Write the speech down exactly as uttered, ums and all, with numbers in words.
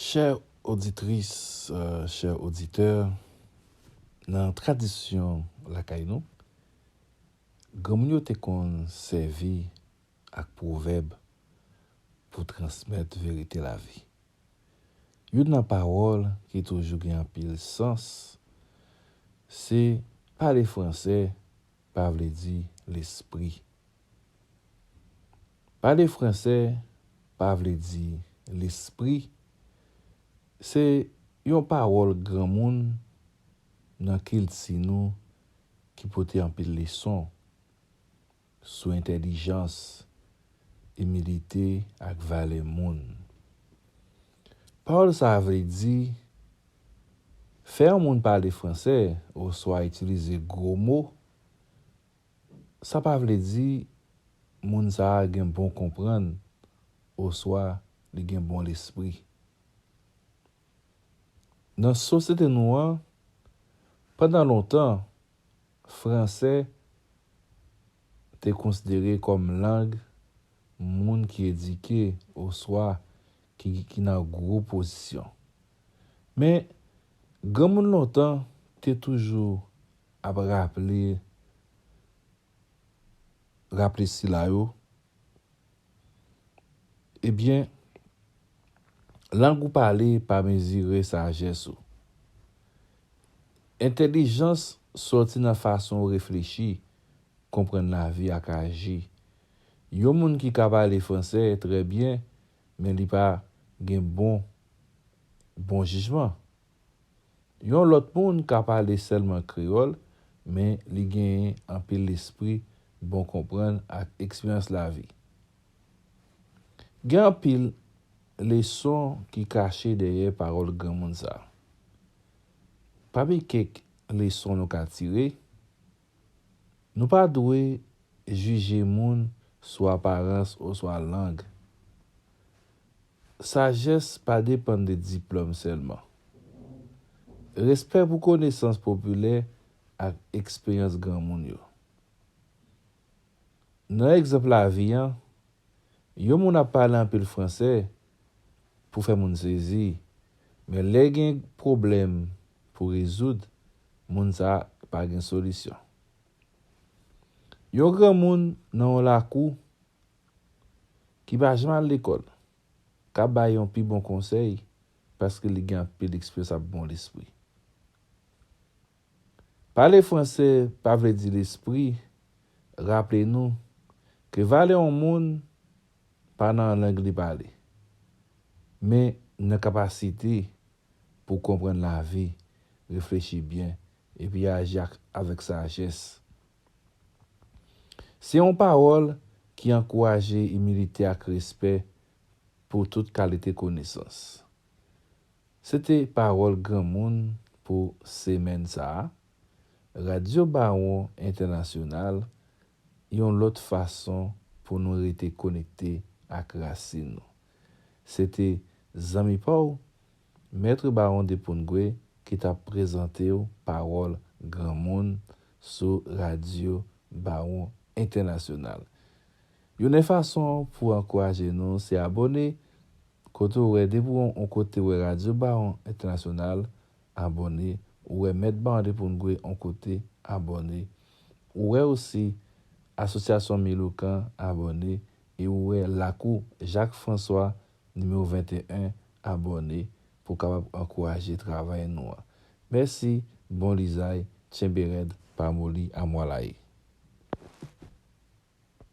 Chè oditris, euh, chè oditè, nan tradisyon lakay nou, granmoun yo te konn sèvi ak pwovèb pou transmèt verite lavi. Youn nan pawòl ki toujou gen anpil sans, se pale fransè pa vle di lespri. Pale fransè pa vle di lespri. Se yon pawòl granmoun nan kilti nou ki pote anpil leson sou entèlijans, imilite ak valè moun. Pawòl sa a vle di fè yon moun pale fransè oswa itilize gwo mo, sa pa vle di moun sa a gen bon konprann oswa li gen bon lespri. Nan sosyete nou an, pandan lontan, fransè te konsidere kòm lang moun ki edike oswa ki, ki nan gwo pozisyon. Men, granmoun lontan te toujou ap raple, raple sila yo, ebyen, lang ou pale pa mezire sajès ou. Entèlijans sòti nan fason w reflechi, konprann lavi ak aji. Yon moun ki ka pale fransè trè byen, men li pa gen bon, bon jijman. Yon lòt moun ka pale sèlman kreyòl, men li genyen anpil lespri, bon konprann ak eksperyans lavi. Gen anpil leson ki kache dèyè pawòl granmoun sa a. Pami kèk leson nou ka tire, nou pa dwe jije moun sou aparans oswa lang. Sajès pa depann de diplòm sèlman. Respè pou konesans popilè ak eksperyans granmoun yo. Nan egzanp lavi an, yon moun ap pale anpil fransè pou fè moun sezi, men lè gen pwoblèm pou rezoud, moun sa a pa gen solisyon. Yon granmoun nan yon lakou ki pa janm al lekòl ka bay yon pi bon konsèy paske li gen anpil eksperyans ak bon lespri. Pale fransè pa vle di lespri. Raple nou ke valè yon moun pa nan lang li pale, men nan kapasite pou konprann lavi, reflechi byen, epi aji ak, avèk sajès. Se yon pawòl ki ankouraje imilite ak respè pou tout kalite konesans. Se te pawòl granmoun pou semèn sa a. Radyo Bawon Entènasyonal, yon lòt fason pou nou rete konekte ak rasin nou. Se te zanmi pa w, Mèt Bawon de Poungwe, ki t ap prezante w pawòl granmoun sou Radyo Bawon Entènasyonal. Youn nan fason pou ankouraje nou se abòne. Kote w wè depi w, yon kote w wè Radyo Bawon Entènasyonal, abòne. Ou wè Mèt Bawon de Poungwe, yon kote, abòne. Ou wè osi Asosyasyon Miloukan, abòne. E ou wè Lakou Jak Franswa nimewo venteyen, abòne pou w kapab ankouraje travay nou an. Mèsi, bon lizay, tchenbe rèd, pa moli, amwalaye.